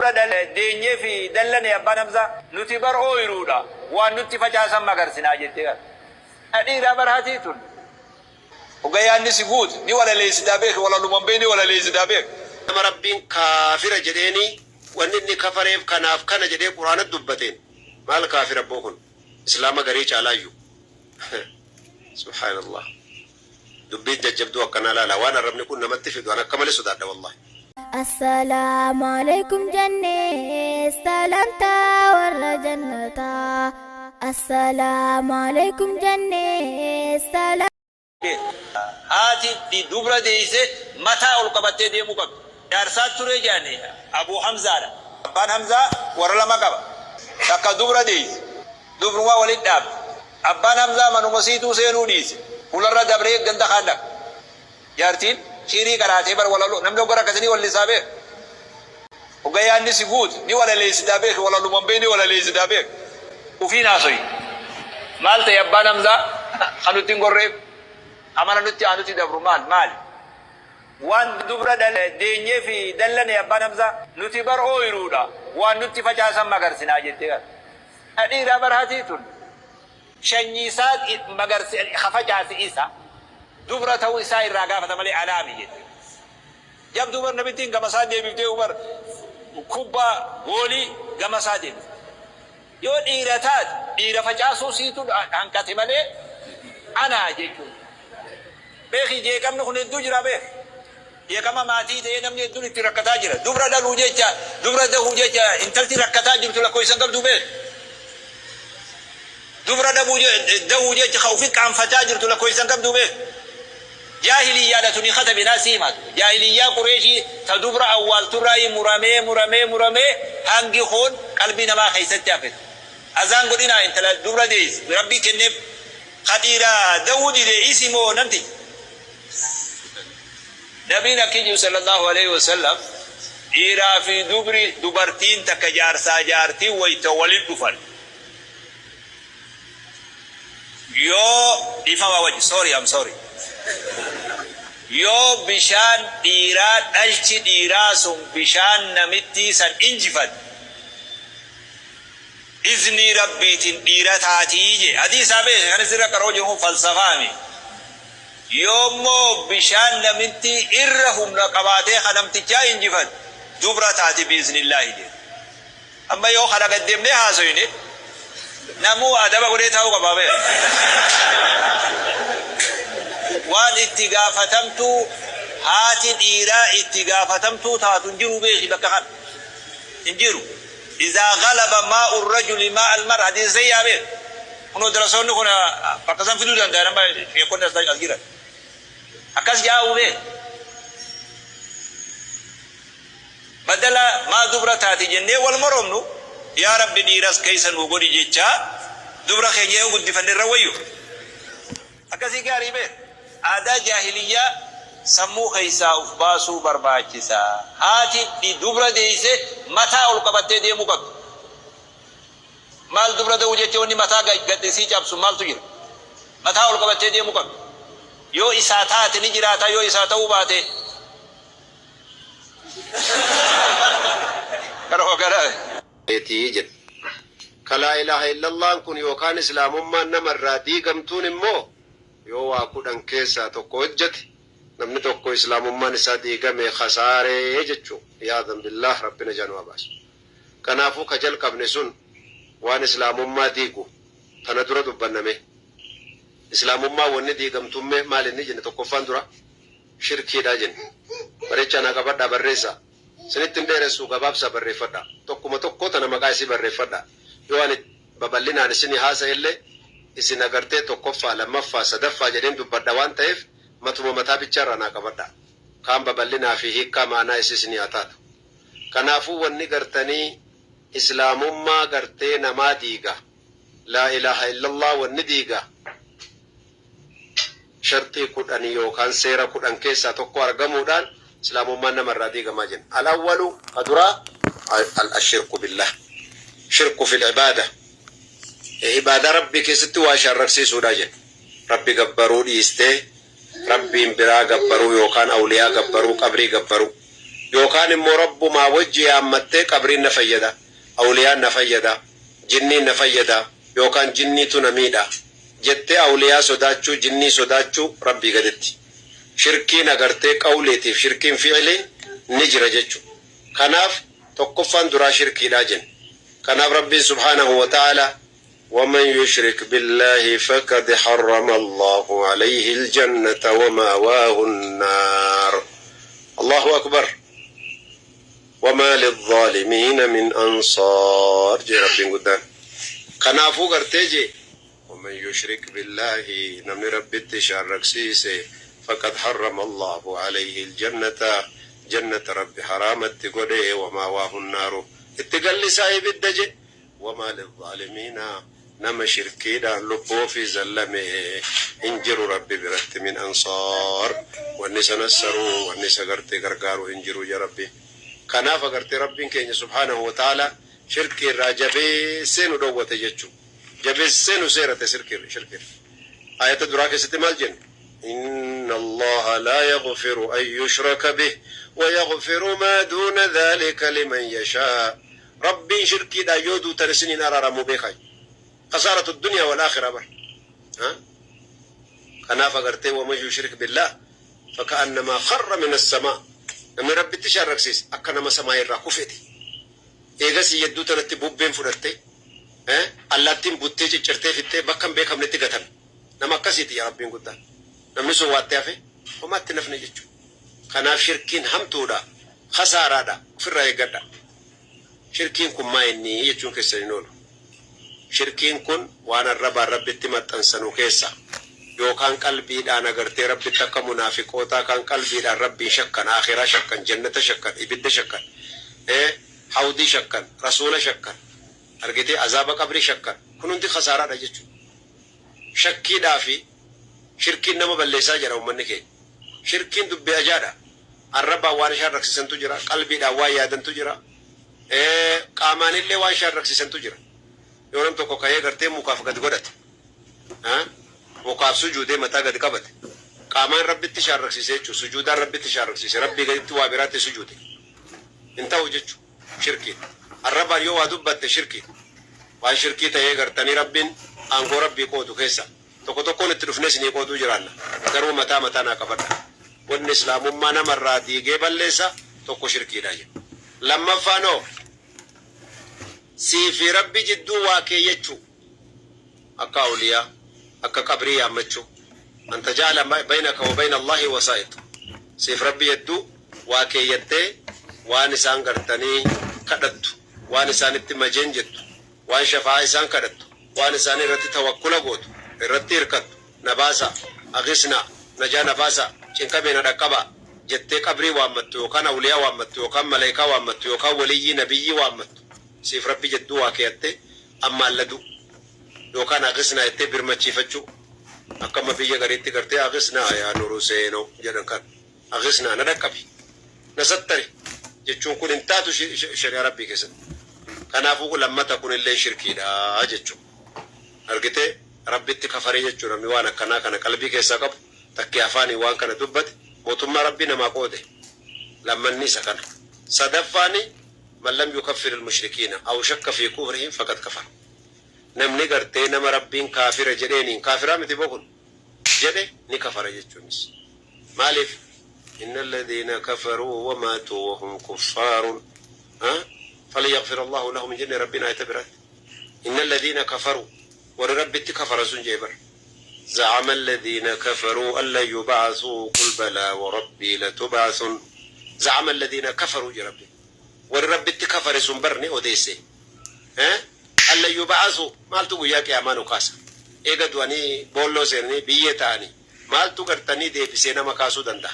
Deenyee fi dallane abbaan Hamzaa nuti bar ooyiruudha waan nutti facaasan magarsinaa jettee gara. Dhiiraa bar hatii tun. Hogga yaadni si guutu ni walaleessitaa beeki, walaluman bee ni walaleessitaa beeki. Nama Rabbiin kaafira jedheeni, wanni inni kafareef kanaaf kana jedhee Qur'aana dubbateen, maal kaafira abboo kun Islaama garii caalaayyu. Subhaanallah, dubbiin jajjabduu akkanaa laala. Waan arrabni kun namatti fidu an akka malee sodaadha wallahi. Assalaamu alaikum jennee salamtaa warra jannataa. Assalaamu alaikum jennee salam. Haati dubra deeyse mataa ol qabattee deemuu qabdi. Jaarsaa turee jedhani Abuu Hamzaadha. Abbaan Hamzaa warra lama qaba. Takka dubra deeyse. Dubruma walitti dhaabde. Abbaan Hamzaa manuma siituu seenuu dhiise. Fuularra dabree ganda kaan dhaqa. Jaartiin shiirii qaraatee bar walaloo namni hogga rakkate ni wallisaa beek. Hogga yaadni si guutu ni walaleessitaa beek, walaluman bee ni walaleessitaa beek. Ufiin haasoyi. Maal ta'e abbaan Hamzaa kan nutti hin gorreef? Amala nutti aanutti dabru maal maali? Waan dubra deenyee fi dallane abbaan Hamzaa nuti bar ooyiruudha waan nutti facaasan magarsinaa jettee gara. Dhiiraa bar hatii tun. Shanyii isaa magarse ka facaase isa dubra ta'uu isaa irraa gaafata malee anaami jette. Jabduu bar namittiin gama isaa deebiftee bar kubbaa goolii gama isaa deebifte. Yoo dhiira taate dhiira facaasuu siitu hanqate malee anaa jechuudha. Beeki, jeeqamni kun hedduu jira beek. Jeeqama maatii ta'ee namni hedduun itti rakkataa jira. Dubra dhaluu jecha, dubra dahuu jecha intalti rakkataa jirtu lakkoofsa hin qabdu beek. Dubra dhabuu dahuu jecha ka ofi qaanfataa jirtu lakkoofsa hin qabdu beek. Jaahiliyyaadha tuni katabe naa si himatu. Jaahiliyyaa Qureeshii ta dubra awwaalturraa muramee muramee muramee hangi kun qalbii namaa keessatti hafe. Azaan godhinaa intala dubra deessi Rabbii kenneef ka dhiira dahuu dide isi moo namtichi. Nabiin akki jiru sallallahu alaihi wasallam, dhiiraa fi dubri, dubartiin takka jaarsaa jaartiin wayta walin dhufan, yoo dhiifama wajji, sorry, I'm sorry, yoo bishaan dhiiraa, dhalchi dhiiraa sun bishaan namittii san injifate, iznii Rabbiitiin dhiira taatii je. Hadiisaa beeke kan isirra qaroo jiru kun falsafaami. Yoommoo bishaan namittii irra humna qabaatee ka namtichaa injifate, dubra taati biiznillaahi jedhe. Amma yoo kana gad deemnee haasoyne, namuu adaba godhee taa'uu qabaa beeka. Waan itti gaafatamtuu haati dhiiraa itti gaafatamtuu taatu hin jiru beeki, bakka kana hin jiru. Izaa galaba maa'u rajuli maa'a almar'a, hadiisa sayyaa beeka. Kunoo darasoonni kun bakka san fiduu danda'an, amma sheekonni as jiran. Akkas jaa'uu beeka. Badala maa dubra taati jennee wal moromnu, yaa Rabbi dhiiras keessa nuu godhi jechaa dubra keenya yoo guddifanne irra wayyu. Akkasii gaarii beeka. Aadaa jaahiliyyaa sammuu keessaa uf baasuu barbaachisa. Haati dubra deeyse mataa ol qabattee deemuu qabdi. Maal dubra da'uu jecha wanni mataa gad isii cabsu maaltu jira? Mataa ol qabattee deemuu qabdi. Yoo isaa taate ni jiraata, yoo isaa ta'uu baate karuma kana. Eetii jedhe. Ka laa ilaaha illallaahn kun yookaan Islaamummaan nama irraa diigamtuun immoo yoo waa 10 keessaa tokko hojjate namni tokko Islaamummaan isaa diigame, khasaare jechuu, iyaadan billaah, Rabbi najaa nu haa baasu. Kanaafuu ka jalqabne sun waan Islaamummaa diigu tana dura dubbanna mee. Islaamummaan wanni diigamtuun mee maal inni jenne? Tokkoffaan dura shirkiidha jenne. Bareechaa naa qabadhaa, barreessaa. Isinitti hin dheeressuu, gabaabsaa barreeffadhaa. Tokkuma tokko tana maqaa isii barreeffadhaa. Yoo ani babal'inaan isinii haasa'ellee isin agartee tokkoffaa, lammaffaa, sadaffaa jedheen dubbadha waan ta'eef matuma mataa bichaarraa naa qabadhaa. Kaan babal'inaa fi hiikkaa ma'anaa isii isinii haa taatu. Kanaafuu wanni gartanii Islaamummaa gartee namaa diiga, laa ilaaha illallah wanni diiga, sharxii 10 yookaan seera 10 keessaa tokko argamuudhaan Islaamummaan nama irraa diigamaa jenna. Al-awwalu, ka duraa, al-ashirku billah. Shirku fil ibaada. Ibaadaa Rabbii keessatti waa shaarraksiisuudha jenna. Rabbi gabbaruu dhiistee Rabbiin biraa gabbaruu yookaan awliyaa gabbaruu, qabrii gabbaruu. Yookaan immoo Rabbumaa wajji yaammattee qabriin na fayyada, awliyaan na fayyada, jinniin na fayyada yookaan jinniitu na miidha jettee awliyaa sodaachuu, jinnii sodaachuu Rabbii gaditti. Shirkiin agartee qawliitiif shirkiin fi'iliin ni jira jechuudha. Kanaaf tokkoffaan duraa shirkiidhaa jenna. Kanaaf Rabbiin subhaanahu wa ta'ala ومن يشرك بالله فقد حرم الله عليه الجنة ومأواه النار. الله أكبر. وما للظالمين من أنصار. جي ربي قدام. كنافو قرتيجي ومن يشرك بالله نمن ربي تشارك سيسي فقد حرم الله عليه الجنة جنة ربي حرامت قده ومأواه النار. اتقل سايب الدجي وما للظالمين نما شركيدا لبو في زلمه انجروا ربي برت من أنصار والنساء نسروا والنساء قرتي قرقاروا انجروا يا ربي. كنافة قرتي ربي كين سبحانه وتعالى شركي راجبي سينو دوة جتشو جبي سينو سيرة شركي شركي. آية دراك ستمال جن إن الله لا يغفر أن يشرك به ويغفر ما دون ذلك لمن يشاء. ربي شركي دا يودو ترسنين أرى مبيخي خسارة الدنيا والآخرة بر. ها؟ كنافة قرتي ومن يشرك بالله فكأنما خر من السماء. لما ربي تشارك سيس أكنما سماء الراكوفتي إيغاسي يدو تنتي بوبين فرتي ها اللاتين بوتي تشرتي فيتي بكم بكم نتيجتهم نما كسيتي يا ربي قدام نمني سو واتي وما تنفني جتشو. كناف شركين هم تودا خسارة دا في الرأي قدا شركين كن ما إني يجون كسرينون شركين كن وانا الرب ربي تمت أنسانو كيسا يوكان قلبي دانا غرتي ربي تك منافقوتا كان قلبي دان ربي شكا آخرة شكا جنة شكا إبد شكا إيه حوضي شكا رسول شكا أرجتي عذاب قبري شكا كنون دي خسارة رجتشو شكي دافي شركين نما بلسا جرا ومنك شركين دبي أجادا الرب وان شارك سنتو جرا قلبي دا وايا دنتو جرا إيه قامان اللي وان شارك سنتو جرا يورم تو كوكاي غرتي مكافقة غدت ها وقاف سجوده متى قد قبت قامان ربي تشارك سيسيتشو سجودا ربي تشارك سيسي ربي قد توابرات سجوده انت وجدتشو شركي الرب يو ادبت شركي وان شركي تهي غرتني ربين انغو ربي قودو كيسا توكو توكو نترفنس ني قودو جرانا غرو متى متى نا قبت ون اسلام ما نمر ديغه بلسا توكو شركي داي لما فانو سي في ربي جدو واكي يچو اكا اولياء أكا قبري يامتشو أن تجعل بينك وبين الله وسائط سيف ربي يدو واكي يدي وانسان قرتني كدت وانسان اتمجين جدو وان شفاعة إسان كدت وانسان رتي توكل قوت رتي ركت نباسا أغسنا نجا نباسا چنك بين ركبا جتي قبري وامتو وكان أولياء وامتو وكان ملائكة وامتو وكان ولي نبي وامتو سيف ربي جدو واكي يدي أما لدو يوكان أغسنا يتي برمتشي فتشو أكما بيجا غريتي كرتي أغسنا يا نورو سينو جدن كان أغسنا ندكبي نستري جتشون كل انتاتو شريعة ربي كسن كنافو لما تكون اللي شركي دا جتشو أرجتي ربي تكفري جتشو رمي وانا كنا كنا قلبي كيسا قب تكي أفاني وان كان دبت موتما ربي نما قوده لما النسا كان صدفاني من لم يكفر المشركين أو شك في كفرهم فقد كفر. نمني قرتي نما ربين كافر جدينين كافرة متي بوكن جدي ني كفر جتونس مالف إن الذين كفروا وماتوا وهم كفار ها فليغفر الله لهم جن ربنا يتبرت إن الذين كفروا ورب كفر سنجبر زعم الذين كفروا أن لن يبعثوا قل بلى وربي لتبعثن زعم الذين كفروا جربي ورب كفر سنبرني أوديسي ها ألا يبعثوا مالتو وياك يا مانو كاسا إيجا دواني بولو سيرني بيه تاني مالتو قرتني دي بسينا مكاسو دندا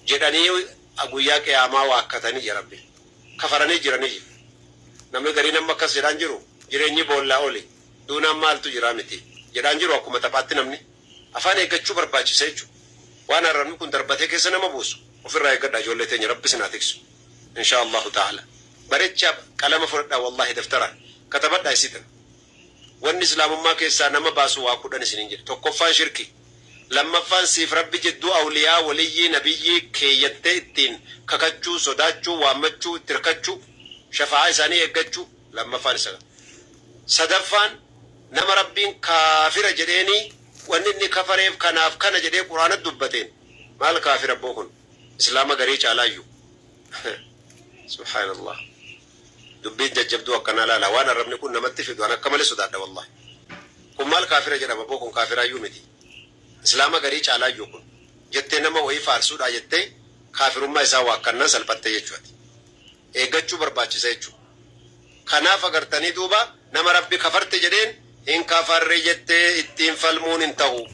جداني أقوياك يا ما واكتني جربي كفرني جراني جي نمي غرينا مكاس جران جرو جريني بولا أولي دونا مالتو جرامتي جران جرو أكو متباتي نمني أفاني إيجا برباچي سيچو وانا رنو كن دربتي كيسنا مبوسو وفي الرأي قد أجولتين ربي سناتكسو إن شاء الله تعالى بريتشاب كلام فردا والله دفتران كتبت دايسيتن وان اسلام ما كيسا نما باسو واكودن سنين جير توكوفان شركي Lammaffaan siif Rabbi jidduu awliyaa, waliyyii, nabiyyii keeyyattee ittiin kakachuu, sodaachuu, waammachuu, itti hirkachuu, shafa'aa isaanii eeggachuu lammaffaan isa kana. Sadaffaan nama Rabbiin kaafira jedheenii wanni inni kafareef kanaaf kana jedhee Qur'aana dubbateen maal kaafira abboo kun Islaama garii caalaayyuu. Subhaanallah. Dubbiin jajjabduu akkanaa laala waan arrabni kun namatti fidu an akka malee sodaadha wallahi. Kun maal kaafira jedhama boo kun kaafiraayyuu miti. Islaama garii caalaayyuu kun jettee nama wayii faarsuudhaa jettee kaafirummaa isaa waakkannaan salphattee jechuudha. Eeggachuu barbaachisa jechuudha. Kanaaf agartanii duuba nama Rabbi kafarte jedheen hin kafarre jettee ittiin falmuun hin ta'u.